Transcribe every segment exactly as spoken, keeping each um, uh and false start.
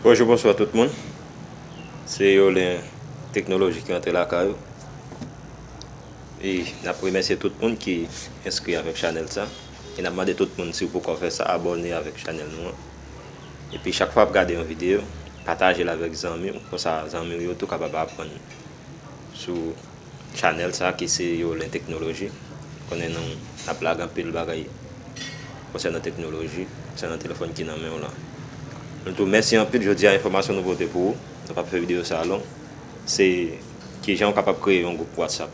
Bonjou, bonswa tout moun. Se Yolin Teknoloji ki rantre lakay ou. E n ap remèsye tout moun ki enskri avèk chanèl sa. E n ap mande tout moun, si w poko fè sa, abòne avèk chanèl nou an. Epi chak fwa w ap gade yon videyo, pataje l avèk zanmi w. Konsa zanmi w yo tou kapab aprann sou chanèl sa ki se Yolin Teknoloji. Konnen nou ap lage anpil bagay konsènan teknoloji, konsènan telefòn ki nan men w lan. Nou di w mèsi anpil. Jodi a, enfòmasyon nou pote pou ou, nou p ap fè videyo sa long, se kijan w kapab kreye yon gwoup WhatsApp.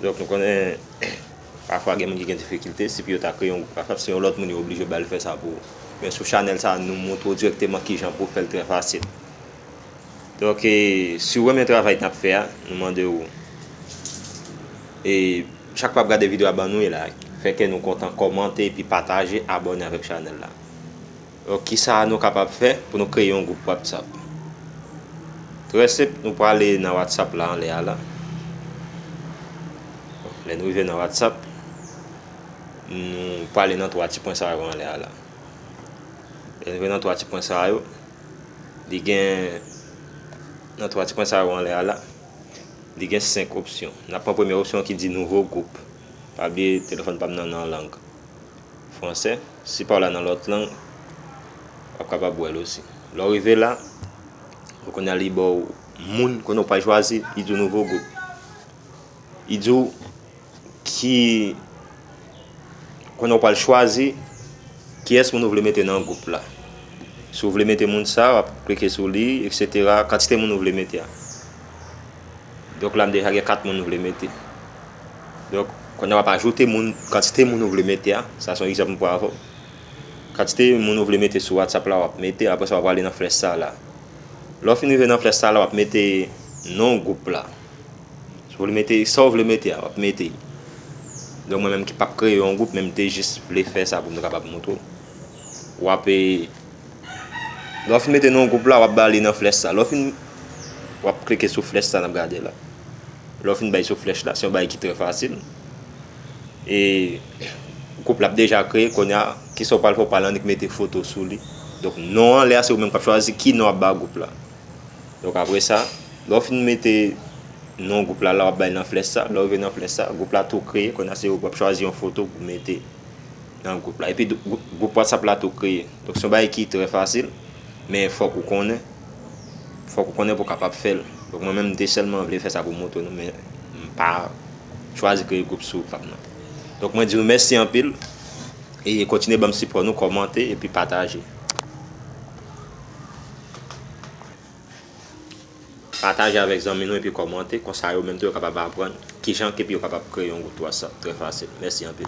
Donk, nou konnen pafwa gen moun ki gen difikilte, si pou yo ta kreye yon gwoup WhatsApp, se yon lòt moun yo oblije ba l fè sa pou ou. Men sou chanèl sa, nou montre w dirèkteman kijan pou w fè l trè fasil. Donk, e, si w renmen travay n ap fè a, nou mande w, e, chak fwa w ap gade videyo a, ban nou yon like. Fè kè nou kontan, kòmante epi pataje, abòne avèk chanèl la. Donk, kisa nou kapab fè pou nou kreye yon gwoup WhatsApp? Trè senp, nou prale nan WhatsApp la anlè a la. Lè nou rive nan WhatsApp, nou prale nan twa ti pwen sa yo anlè a la. Lè nou rive nan twa ti pwen sa yo, li gen, nan twa ti pwen sa yo anlè a la, li gen senk opsyon. N ap pran premye opsyon ki di nouvo gwoup. Pa bliye, telefòn pa m nan nan lang fransè. Si pa w la nan lòt lang, w ap kapab wè l osi. Lè w rive la, ou konnen li ba w moun, konnen w pral chwazi, li di w nouvo gwoup. Li di w ki, konnen w pral chwazi kiyès moun ou vle mete nan gwoup la. Si w vle mete moun sa, w ap klike sou li, etsetera. Kantite moun ou vle mete a. Donk la, m deja gen kat moun m vle mete. Donk, kounye a w ap ajoute moun, kantite moun ou vle mete a. Sa se yon egzanp m pran avè w. Kantite moun ou vle mete sou WhatsApp la, w ap mete, apre sa, w ap ale nan flèch sa la. Lè w fin rive nan flèch sa la, w ap mete non gwoup la. Si w vle mete, sa w vle mete a, w ap mete. Donk, mwen menm ki p ap kreye yon gwoup, men m te jis vle fè sa pou m te kapab montre w. W ap, e, Lè w fin mete non gwoup la, w ap ba li nan flèch sa. Lè w fin, w ap klike sou flèch sa n ap gade la. Lè w fin bay sou flèch la, se yon bagay ki trè fasil. E gwoup la ap deja kreye, kounye a, kisa w pral fè, w pral annik mete foto sou li. Donk, non an lè a, se ou menm k ap chwazi ki non w ap ba gwoup la. Donk, apre sa, lè w fin mete non gwoup la, la w ap bay nan flèch sa. Lè w rive nan flèch sa, gwoup la tou kreye, kounye a, se ou w ap chwazi yon foto pou w mete nan gwoup la. Epi dou-, gwoup, gwoup WhatsApp la tou kreye. Donk, se yon bagay ki trè fasil, men fòk ou konnen. Fòk ou konnen pou w kapab fè l. Donk, mwen menm, m te sèlman vle fè sa pou m montre nou, men m pa chwazi kreye gwoup sou WhatsApp nan. Donk, mwen di nou mèsi anpil. E kontinye ban m sipò nou, kòmante, epi pataje. Pataje avèk zanmi nou, epi kòmante. Konsa, yo menm tou, yo kapab aprann kijan ke pou yo kapab kreye yon gwoup WhatsApp. Trè fasil. Mèsi anpil.